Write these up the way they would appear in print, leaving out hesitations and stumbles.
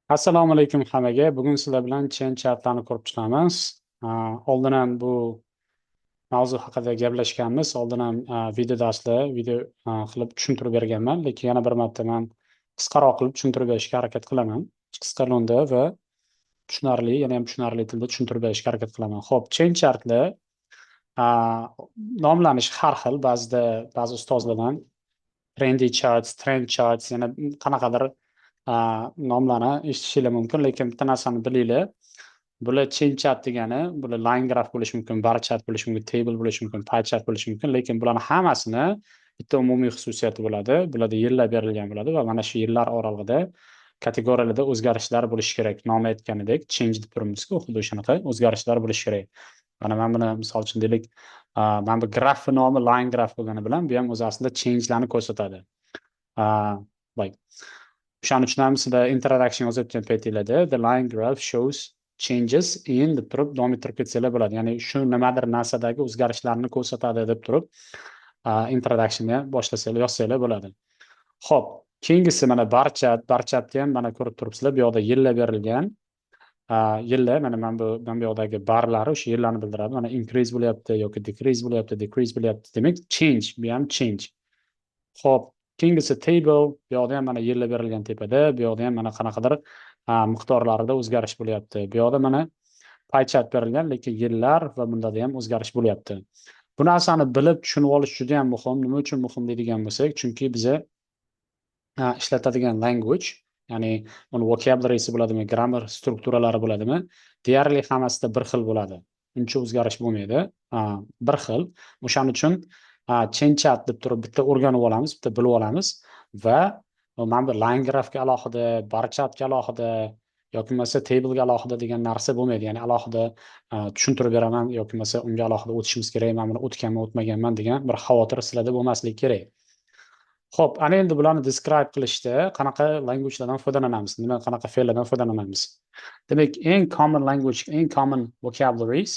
Assalomu alaykum hammaga. Bugun sizlar bilan change chartlarni ko'rib chiqamiz. Oldin ham bu mavzu haqida gaplashganmiz. Oldin ham video darslar, video qilib tushuntirib berganman, lekin yana bir marta man qisqaroq qilib tushuntirib berishga harakat qilaman. Qisqa lo'nda va tushunarli, yana ham tushunarli tilda tushuntirib berishga harakat qilaman. Xo'p, change chartlar nomlanishi har xil, ba'zida ba'zi ustozlardan trendy charts, trend charts, yana qanaqadir nomlarni eshitishinglar mumkin, lekin bitta narsani bilinglar: bular change chart degani, bular line graph bo'lishi mumkin, bar chart bo'lishi mumkin, table bo'lishi mumkin, pie chart bo'lishi mumkin, lekin bularni hammasini bitta umumiy xususiyati bo'ladi: bularda yillar berilgan bo'ladi va mana shu yillar oralig'ida kategoriyalarda o'zgarishlar bo'lishi kerak. Nomi aytganidek, change deb turibmizku, xuddi o'shanaqa o'zgarishlar bo'lishi kerak. Mana man buni, misol uchun, deylik, mana bu grafni nomi line graph bo'lgani bilan bu ham o'zi aslida changelarni ko'rsatadi. Like, o'shaning uchun ham sizlar introduction yozayotgan paytinglarda "The line graph shows changes in" deb turib davom ettirib ketsanglar bo'ladi, ya'ni shu nimadir narsadagi o'zgarishlarni ko'rsatadi deb turib introductionni boshlasanglar, yozsanglar bo'ladi. Ho'p, keyingisi mana bar chart. Bar chartni ham mana ko'rib turibsizlar, bu yoqda yillar berilgan. Yillar mana bu yoqdagi barlari o'sha yillarni bildiradi. Mana increase bo'lyapti yoki decrease bo'lyapti, decrease bo'lyapti, demak, change, bu ham change. Ho'p, keyingisi table. Bu yoqda ham mana yillar berilgan tepada, bu yoqda ham mana qanaqadir miqdorlarida o'zgarish bo'lyapti. Bu yoqda mana pie chart berilgan, lekin yillar va bunda ham o'zgarish bo'lyapti. Bu narsani bilib, tushunib olish juda yam muhim. Nima uchun muhim deydigan bo'lsak, chunki biza ishlatadigan language, ya'ni uni vocabularysi bo'ladimi, grammar strukturalari bo'ladimi, deyarli hammasida bir xil bo'ladi, uncha o'zgarish bo'lmaydi, bir xil. O'shaning uchun change chart deb turib bitta o'rganib olamiz, bitta bilib olamiz va mana bu line graphga alohida, bar chartga alohida yoki bo'lmasa tablega alohida degan narsa bo'lmaydi. Ya'ni alohida tushuntirib beraman yoki bo'lmasa unga alohida o'tishimiz kerak, man buni o'tganman, o'tmaganman degan bir xavotir sizlarda bo'lmasligi kerak. Ho'p, ana endi bularni describe qilishda qanaqa languagelardan foydalanamiz, nima, qanaqa fe'llardan foydalanamiz? Demak, eng common language, eng common vocabularies,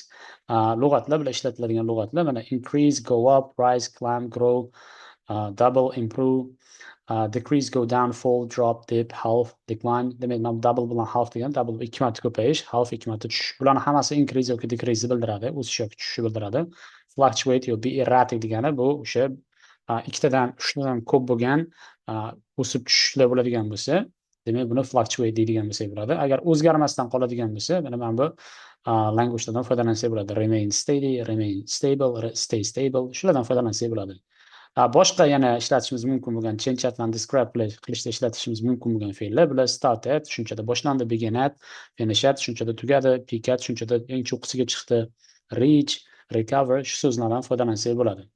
lug'atlar bilan ishlatiladigan lug'atlar mana increase, go up, rise, climb, grow, double, improve, decrease, go down, fall, drop, dip, half, decline. Demak, mana double bilan half degan, double ikki marta ko'payish, half ikki marta tushish. Bularni hammasi increase yoki decrease bildiradi, o'sish yoki tushishni bildiradi. Fluctuate yo be erratic degani bu o'sha ikkitadan, uchtadan ko'p bo'lgan o'sib tushishlar bo'ladigan bo'lsa, demak, buni fluctuate deydigan bo'lsak bo'ladi. Agar o'zgarmasdan qoladigan bo'lsa, mana bu languagelardan foydalansak bo'ladi: remain steady, remain stable, stay stable, shulardan foydalansak bo'ladi. Boshqa yana ishlatishimiz mumkin bo'lgan, change chartlarni describe qilishda ishlatishimiz mumkin bo'lgan fe'llar bular: start at, shunchada boshlandi, begin at, finish at, shunchada tugadi, peak at, shunchada eng cho'qqisiga chiqdi, reach, recover, shu so'zlardan foydalansak bo'ladi.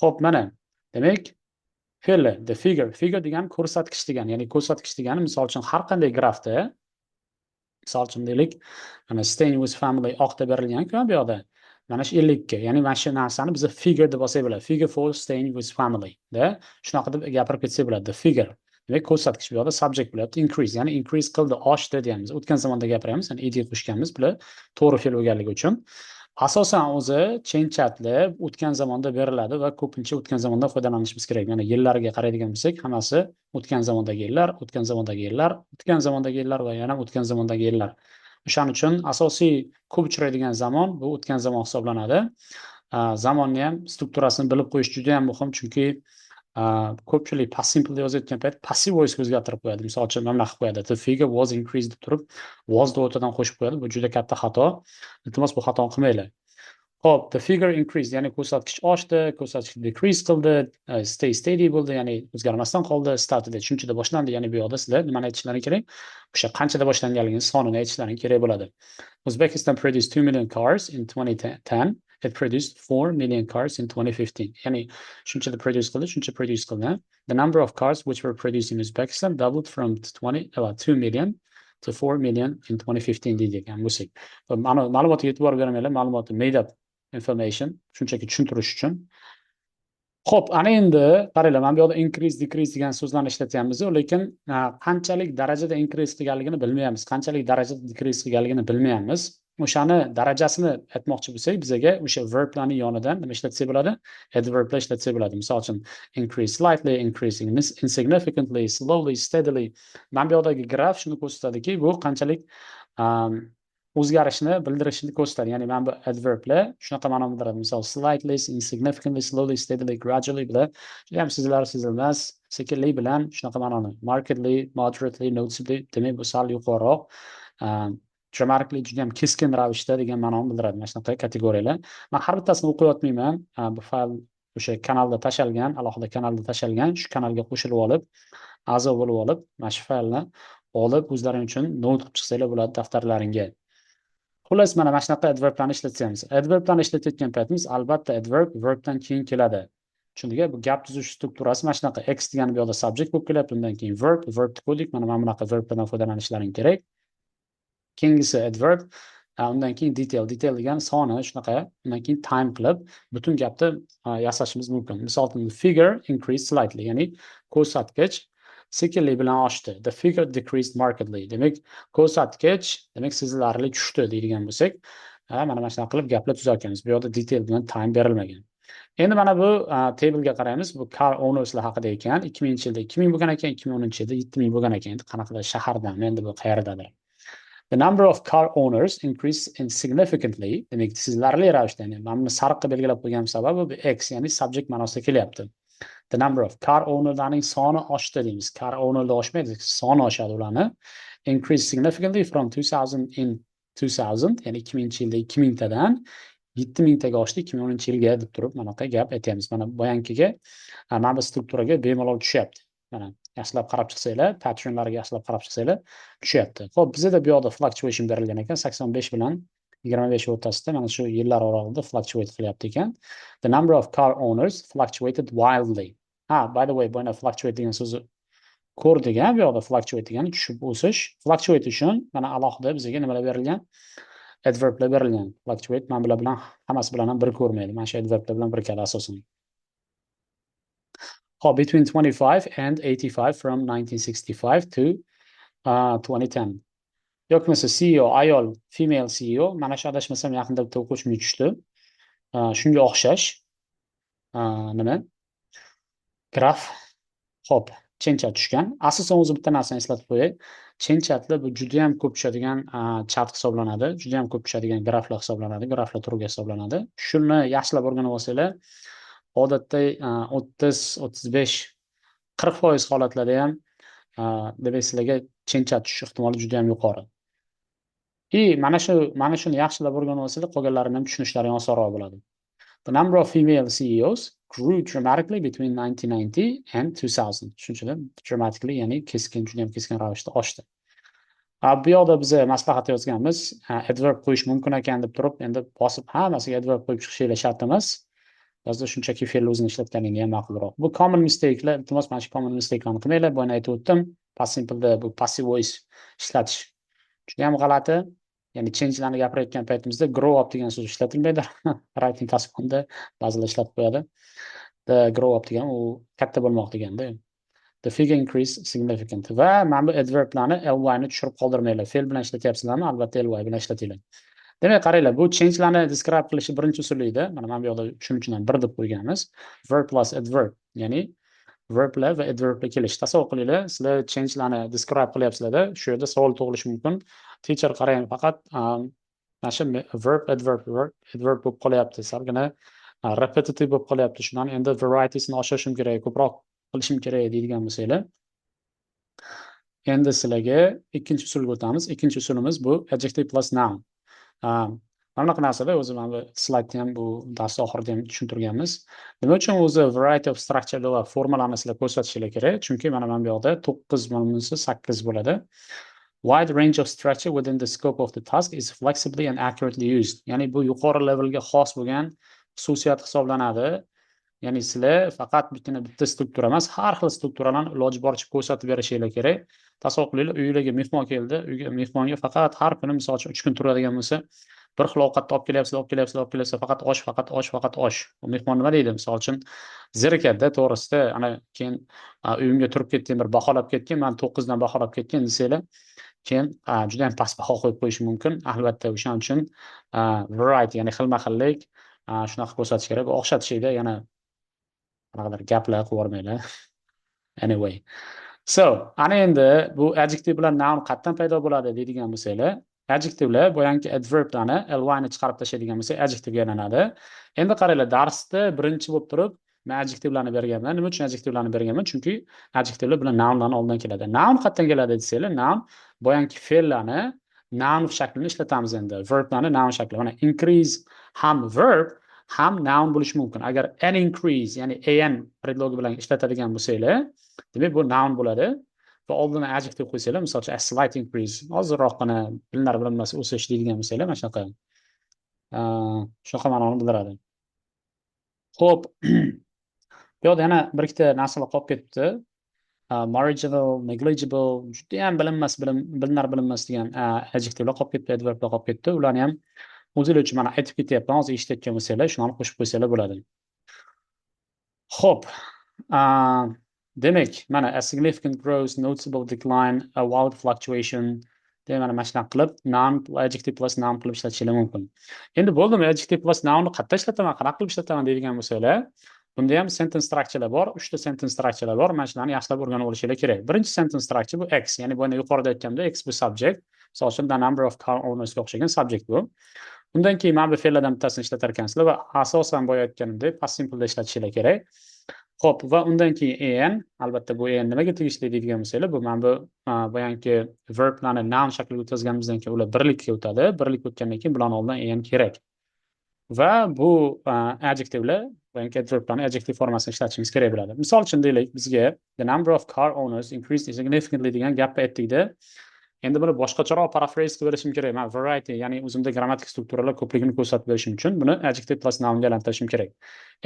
Ho'p, mana, demak, fe'llar. The figure. Figure degani ko'rsatkich degani, ya'ni ko'rsatkich degani, misol uchun, har qanday grafda, misol uchun, deylik, mana staying with family oqda berilgan-ku bu yoqda, mana shu 52, ya'ni mana shu narsani biz figure deb olsak bo'ladi. Figure for staying with family da shunaqa deb gapirib ketsak bo'ladi. The figure, demak, ko'rsatkich, bu yoqda subject bo'lyapti. Increase, ya'ni increase qildi, oshdi deyapmiz, o'tgan zamonda gapiryapmiz, ya'ni ed qo'shganmiz, bular to'g'ri fe'l bo'lganligi uchun. Asosan o'zi change chartlar o'tgan zamonda beriladi va ko'pincha o'tgan zamonda foydalanishimiz kerak. Mana yillarga qaraydigan bo'lsak, hammasi o'tgan zamondagi yillar, o'tgan zamondagi yillar, o'tgan zamondagi yillar va yana o'tgan zamondagi yillar. O'shaning uchun asosiy ko'p uchraydigan zamon bu o'tgan zamon hisoblanadi. Zamonni ham strukturasini bilib qo'yish juda ham muhim, chunki ko'pchilik past simple yozayotgan payt passive voice o'zgartirib qo'yadi. Misol uchun, mana bunaqa qilib qo'yadi: "The figure was increased" deb turib, wasni o'rtadan qo'shib qo'yadi. Bu juda katta xato, iltimos, bu xatoni qilmanglar. Ho'p, the figure increased, ya'ni ko'rsatkich oshdi, ko'rsatkich decrease qildi, stay steady bo'ldi, ya'ni o'zgarmasdan qoldi, started, shunchada boshlandi, ya'ni bu yoqda sizlar nimani aytishlaring kerak? O'sha qanchada boshlanganligini sonini aytishlaring kerak bo'ladi. Uzbekistan produced 2 million cars in 2010. It produced 4 million cars in 2015. Ya'ni shunchada produce qildi, shuncha produce qildi. The number of cars which were produced in Uzbekistan doubled from 20, about 2 million to 4 million in 2015 deydigan bo'lsak. Mana ma'lumotga e'tibor bermanglar, ma'lumotni made up information, shunchaki tushuntirish uchun. Xo'p, ana endi qaranglar, mana bu yoqda increase, decrease degan so'zlarni ishlatyapmiz, lekin qanchalik darajada increase qilganligini bilmayapmiz, qanchalik darajada decrease qilganligini bilmayapmiz. O'shani darajasini aytmoqchi bo'lsak, bizaga o'sha verblarning yonidan nima ishlatsak bo'ladi? Adverblar ishlatsak bo'ladi. Misol uchun, increase slightly, increasing insignificantly, slowly, steadily. Mana bu yoqdagi graf shuni ko'rsatadiki, bu qanchalik o'zgarishni bildirishini ko'rsatadi. Ya'ni mana bu adverblar shunaqa ma'no bildiradi. Misol, slightly, insignificantly, slowly, steadily, gradually bular judayam sezilar sezilmas, sekinlik bilan shunaqa ma'noni. Markedly, moderately, noticeably, demak, bu sal yuqoriroq. Dramatically, juda ham keskin ravishda degan ma'noni bildiradi. Mana shunaqa kategoriyalar. Man har bittasini o'qiyotmayman. Bu fayl o'sha kanalda tashalgan, alohida kanalda tashalgan. Shu kanalga qo'shilib olib, a'zo bo'lib olib, mana shu faylni olib, o'zlaring uchun note qilib chiqsanglar bo'ladi daftarlaringga. Xullas, mana shunaqa adverblarni ishlatyapmiz. Adverblarni ishlatayotgan paytimiz, albatta, adverb verbdan keyin keladi. Tushundik? Bu gap tuzish strukturasi mana shunaqa. X degani bu yoqda subject bo'lib kelyapti, undan keyin verb, verbni ko'rdik. Mana bunaqa verblardan foydalanishlaring kerak. Keyingisi adverb, undan keyin detail, detail degani soni shunaqa, undan keyin time qilib butun gapni yasashimiz mumkin. Misol uchun, figure increased slightly, ya'ni ko'rsatkich sekinlik bilan oshdi. The figure decreased markedly. Demak, ko'rsatkich, demak, sezilarli tushdi deydigan bo'lsak, mana shunaqa qilib gaplar tuzar ekanmiz. Bu yoqda detail bilan time berilmagan. Endi mana bu table'ga qaraymiz. Bu car ownerslar haqida ekan. 2000-yilda 2000 bo'lgan ekan, 2010-yilda 7000 bo'lgan ekan. Endi qanaqadir shahardan, endi bu qayerdadir? The number of car owners increased insignificantly, demak, sezilarli ravishda, ya'ni mana buni sariq qilib belgilab qo'yganim sababi bu x, ya'ni subject ma'nosida kelyapti. The number of car ownerlarning soni oshdi deymiz. Car ownerlar oshmaydi, soni oshadi ularni. Increased significantly from 2000 in 2000, ya'ni 2000-yilda 2000 tadan 7000 taga oshdi 2010-yilga deb turib manaqa gap aytyapmiz. Mana boyankiga, mana bu strukturaga bemalol tushyapti. Mana yaxshilab qarab chiqsanglar, patternlarga yaxshilab qarab chiqsanglar, tushyapti. Xo'p, bizada bu yoqda fluctuation berilgan ekan, 85 bilan 25 o'rtasida mana shu yillar oralig'ida fluctuate qilyapti ekan. The number of car owners fluctuated wildly. Ha, by the way, bu fluctuate degan so'zni ko'rdik, ha, bu yoqda fluctuate degani tushib o'sish. Fluctuate uchun mana alohida bizga nimalar berilgan? Adverblar berilgan. Fluctuate mana bular bilan, hammasi bilan ham bir ko'rmaydi. Mana shu adverblar bilan bir keladi asosan. Xo'p, between 25 and 85 from 1965 to 2010. Yoki bo'lmasa CEO ayol, female CEO, mana shu adashmasam yaqinda bitta o'quvchimga tushdi. Shunga o'xshash nima? Graf. Xo'p, change chat tushgan. Asosan o'zi bitta narsani eslatib qo'yay. Change chatlar bu juda ham ko'p tushadigan chat hisoblanadi. Juda ham ko'p tushadigan graflar hisoblanadi, graflar turiga hisoblanadi. Shuni yaxshilab o'rganib olsanglar, odatda 30, 35, 40% holatlarda ham, demak, sizlarga change chat tushish ehtimoli juda ham yuqori. И mana shuni yaxshilab o'rganib olsanglar, qolganlarini ham tushunishlari osonroq bo'ladi. The number of female CEOs grew dramatically between 1990 and 2000. Shuning dramatically, ya'ni keskin, juda ham keskin ravishda oshdi. Bu yoqda biz maslahat yozganmiz. Adverb qo'yish mumkin ekan deb turib, endi bosib hammasiga adverb qo'yib chiqishinglar shart emas. Ba'zida shunchaki fe'l o'zini ishlatganingni ham ma'qulroq. Bu common mistakelar, iltimos, mana shu common mistakelarni qilmanglar. Boya aytib o'tdim. Past simple'da bu passive voice ishlatish juda ham g'alati. Ya'ni change'larni gapirayotgan paytimizda grow up degan so'z ishlatilmaydi. Writing task 1da ba'zilar ishlatib qo'yadi. The grow up degan u katta bo'lmoq deganda. The figure increase significant va mana bu adverblarni ly ni tushirib qoldirmanglar. Fe'l bilan ishlatyapsizlarmi? Albatta ly bilan ishlatinglar. Demak, qaranglar, bu change'larni describe qilishi birinchi usuli edi. Mana bu yoqda shuning uchun ham bir deb qo'yganmiz. Verb plus adverb, ya'ni verblar va adverblar kelishi. Tasavvur qilinglar, sizlar change'larni describe qilyapsizlarda, shu yerda savol tug'ilishi mumkin. Teacher, qarang, faqat mana shu verb, adverb, verb, adverb bo'lib qolyapti. Salgina repetitive bo'lib qolyapti. Shundan endi varietiesini oshirishim kerak, ko'proq qilishim kerak deydigan bo'lsanglar, endi sizlarga ikkinchi usulga o'tamiz. Ikkinchi usulimiz bu adjective plus noun. Mana bunaqa narsada o'zi mana bu slaydda ham, bu dars oxirida ham tushuntirganmiz. Nima uchun o'zi variety of structure va formalarni sizlar ko'rsatishinglar kerak? Chunki mana bu yoqda 9, mana bunisi 8 bo'ladi. Wide range of structure within the scope of the task is flexibly and accurately used. Ya'ni bu yuqori levelga xos bo'lgan xususiyat hisoblanadi. Ya'ni sizlar faqat bitta struktura emas, har xil strukturalarni iloji boricha ko'rsatib berishinglar kerak. Tasavvur qilinglar, uyinglarga mehmon keldi, uyga mehmonga faqat har kuni, misol uchun, 3 kun turadigan bo'lsa, bir xil ovqatni olib kelyapsizlar, olib kelyapsizlar, olib kelyapsizlar, faqat osh, faqat osh, faqat osh. U mehmon nima deydi? Misol uchun, zerikadida, to'g'risida, ana keyin uyimga turib ketding, bir baholab ketgin, man 9dan baholab ketgin desanglar, Keyin juda ham past baho qo'yib qo'yishi mumkin albatta. O'shaning uchun variety, ya'ni xilma xillik, shunaqa ko'rsatish kerak. Bu o'xshatishlikda yana qanaqadir gaplar qilib yubormanglar. Anyway, so ana endi bu adjective bilan noun qayerdan paydo bo'ladi deydigan bo'lsanglar, adjectivelar boyagi adverblarni ly ni chiqarib tashlaydigan bo'lsak, adjectivega aylanadi. Endi qaranglar, darsda birinchi bo'lib turib men adjectivelarni berganman. Nima uchun adjectivelarni berganman? Chunki adjectivelar bilan nounlarni oldidan keladi. Noun qayerdan keladi desanglar, noun boyagi fe'llarni noun shaklini ishlatamiz. Endi verblarni noun shakli, mana increase ham verb, ham noun bo'lishi mumkin. Agar an increase, ya'ni an predlogi bilan ishlatadigan bo'lsanglar, demak, bu noun bo'ladi va oldini adjective qo'ysanglar, misol uchun, a slight increase, ozroqgina bilinar bilinmas o'sish deydigan bo'lsanglar, mana shunaqa ma'noni bildiradi. Ho'p, bu yoqda yana bir ikkita narsalar qolib ketibdi: marginal, negligible, judayam bilinmas, bilinar bilinmas degan adjectivelar qolib ketdi, adverblar qolib ketdi. Ularni ham o'zinglar uchun mana aytib ketyapman. Hozir eshitayotgan bo'lsanglar, shularni qo'shib qo'ysanglar bo'ladi. Ho'p, demak, mana a significant growth, noticeable decline, a wild fluctuation, demak, mana shunaqa qilib noun, adjective plus noun qilib ishlatishinglar mumkin. Endi bo'ldimi, adjective plus nounni qayerda ishlataman, qanaqa qilib ishlataman deydigan bo'lsanglar, bunda ham sentence structurelar bor. Uchta sentence structurelar bor, mana shularni yaxshilab o'rganib olishinglar kerak. Birinchi sentence structure bu x, ya'ni buni yuqorida aytganimdek, x bu subject, misol uchun, the number of car ownersga o'xshagan subject bu. Undan keyin mana bu fe'llardan bittasini ishlatar ekansizlar va asosan boya aytganimdek, past simpleda ishlatishinglar kerak. Ho'p, va undan keyin an. Albatta, bu an nimaga tegishli deydigan bo'lsanglar, bu mana bu boyagi verblarni noun shakliga o'tkazganimizdan keyin ular birlikka o'tadi. Birlikka o'tgandan keyin bularni oldidan an kerak va bu adjectivelar, boyagi adverblarni adjective formasini ishlatishimiz kerak bo'ladi. Misol uchun, deylik, bizga "The number of car owners increased significantly" degan gapni aytdikda, endi buni boshqacharoq paraphrase qilib berishim kerak. Man variety, ya'ni o'zimda grammatik strukturalar ko'pligini ko'rsatib berishim uchun buni adjective plus nounga aylantirishim kerak.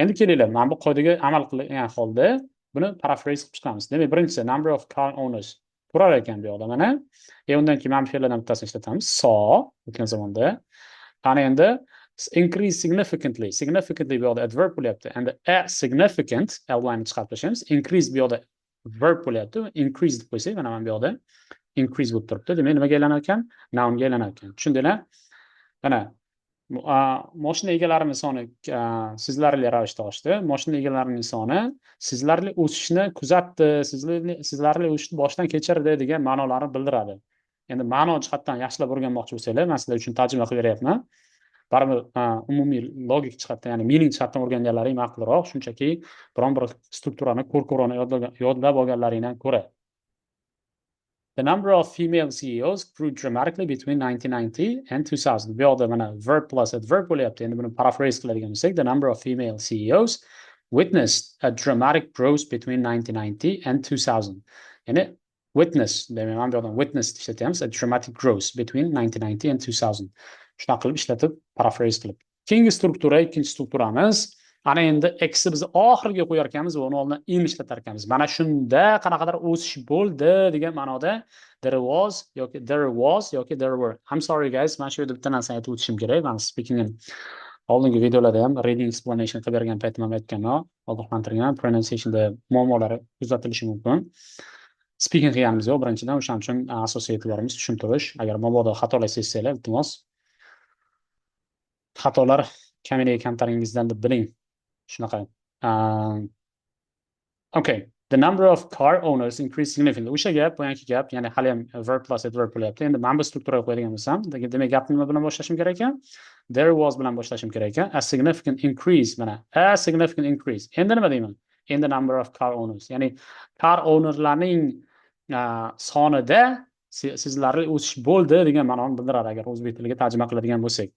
Endi kelinglar, mana bu qoidaga amal qilgan holda buni paraphrase qilib chiqamiz. Demak, birinchisi number of car owners turar ekan bu yoqda, mana. Undan keyin mana bu fe'llardan bittasini ishlatamiz, saw, o'tgan zamonda. Ana endi increase significantly, significantly bu yoqda adverb bo'lyapti. Endi a significant, ly ni chiqarib tashlaymiz. Increase bu yoqda verb bo'lyapti. Increase deb qo'ysak, mana bu yoqda increase bo'lib turibdi. Demak, nimaga aylanar ekan? Nounga aylanar ekan, tushundinglar? Mana, moshina egalarining soni sezilarli ravishda oshdi, moshina egalarining soni sezilarli o'sishni kuzatdi, sezilarli o'sishni boshdan kechirdi degan ma'nolarni bildiradi. Endi ma'no jihatdan yaxshilab o'rganmoqchi bo'lsanglar, man sizlar uchun tarjima qilib beryapman. Baribir umumiy logik jihatdan, ya'ni meaning jihatdan o'rganganlaring ma'qulroq, shunchaki biron bir strukturani ko'r ko'rona yodlab olganlaringdan ko'ra. The number of female CEOs grew dramatically between 1990 and 2000. Bu yoqda mana verb plus adverb bo'lyapti. Endi buni paraphrase qiladigan bo'lsak, the number of female CEOs witnessed a dramatic growth between 1990 and 2000. Ya'ni witness, demak, mana bu yoqdan witness ishlatyapmiz, a dramatic growth between 1990 and 2000. Shunaqa qilib ishlatib, paraphrase qilib. Keyingi struktura, ikkinchi strukturamiz. Ana endi xni biz oxiriga qo'yar ekanmiz va uni oldidan in ishlatar ekanmiz. Mana shunda qanaqadir o'sish bo'ldi degan ma'noda there was yoki there was yoki there were. I'm sorry, guys, mana shu yerda bitta narsani aytib o'tishim kerak. Man speakingni oldingi videolarda ham, reading explanation qilib bergan paytim ham aytganman, ogohlantirgan, pronunciationda muammolar kuzatilishi mumkin. Speaking qilganimiz yo'q birinchidan, o'shaning uchun asosiy e'tiborimiz tushuntirish. Agar mabodo xatolar sezsanglar, iltimos, xatolar kaminaga kamtaringizdan deb biling. Shunaqa. Okay. The number of car owners increased significantly. O'sha gap, boyagi gap, ya'ni hali ham verb plus adverb bo'lyapti. Endi mana bu strukturaga qo'yadigan bo'lsam, demak, gapni nima bilan boshlashim kerak ekan? There was bilan boshlashim kerak ekan. A significant increase, mana a significant increase. Endi nima deyman? Endi number of car owners, ya'ni car ownerlarning sonida sezilarli o'sish bo'ldi degan ma'noni bildiradi, agar o'zbek tiliga tarjima qiladigan bo'lsak.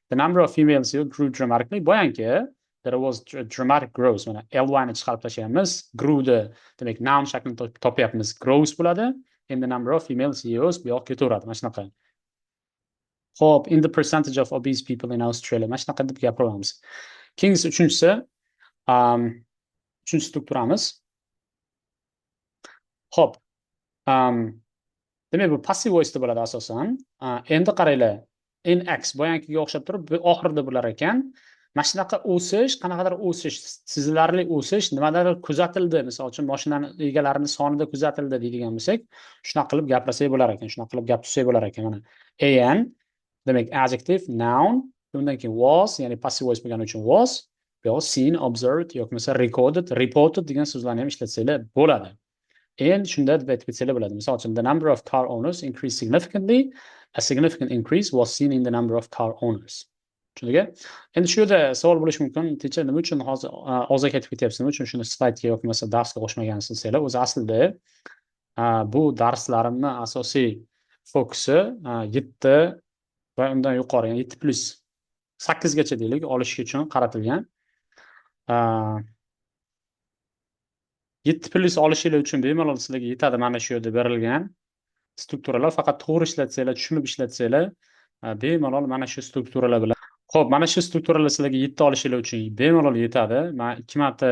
The number of females grew dramatically. Boyangi there was dramatic growth, mana ly ni chiqarib tashlayapmiz, grewni, demak, noun shaklini topyapmiz, growth bo'ladi. Endi number of female CEOs bu yoqqa ketaveradi, mana shunaqa. Ho'p, in the percentage of obese people in Australia, mana shunaqa deb gapiramiz. Keyingisi, uchinchisi, uchinchi strukturamiz. Ho'p, demak, bu passive voice'da bo'ladi asosan. Endi qaranglar, in x boyangiga o'xshab turib, bu oxirida bo'lar ekan. Mana shunaqa o'sish, qanaqadir o'sish, sezilarli o'sish nimadadir kuzatildi. Misol uchun, mashinani egalarini sonida kuzatildi deydigan bo'lsak, shunaqa qilib gapirsak bo'lar ekan, shunaqa qilib gap tuzsak bo'lar ekan. Mana, an demak adjective, noun, undan keyin was, ya'ni passive voice bo'lgani uchun was, bu yoqda seen, observed yoki bo'lmasa recorded, reported degan so'zlarni ham ishlatsanglar bo'ladi. Endi shunda deb aytib ketsanglar bo'ladi. Misol uchun, the number of car owners increased significantly. A significant increase was seen in the number of car owners. Tushundingmi? Endi shu yerda savol bo'lishi mumkin: "Teacher, nima uchun hozir og'zaki aytib ketyapsiz, nima uchun shuni slaydga yoki bo'lmasa darsga qo'shmagansiz?" desanglar, o'zi aslida bu darslarimni asosiy fokusi 7 va undan yuqori, ya'ni 7+, 8gacha deylik, olish uchun qaratilgan. 7+ olishinglar uchun bemalol sizlarga yetadi mana shu yerda berilgan strukturalar. Faqat to'g'ri ishlatsanglar, tushunib ishlatsanglar, bemalol mana shu strukturalar bilan. Ho'p, mana shu strukturalar sizlarga 7 olishinglar uchun bemalol yetadi. Man ikki marta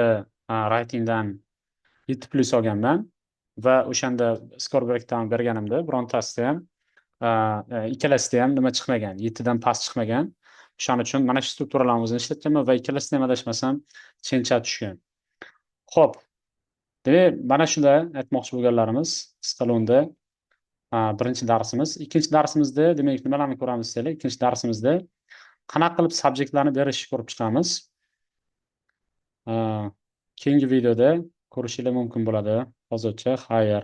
writingdan 7+ olganman va o'shanda score breakdown berganimda birontasida ham, ikkalasida ham nima chiqmagan, 7dan past chiqmagan. O'shaning uchun mana shu strukturalarni o'zini ishlatganman va ikkalasida ham, adashmasam, chencha tushgan. Ho'p, demak, mana shunda aytmoqchi bo'lganlarimiz qisqa lo'nda birinchi darsimiz. Ikkinchi darsimizda, demak, nimalarni ko'ramiz desanglar, ikkinchi darsimizda qanaqa qilib subjektlarni berishni ko'rib chiqamiz. Keyingi videoda ko'rishinglar mumkin bo'ladi. Hozircha xayr.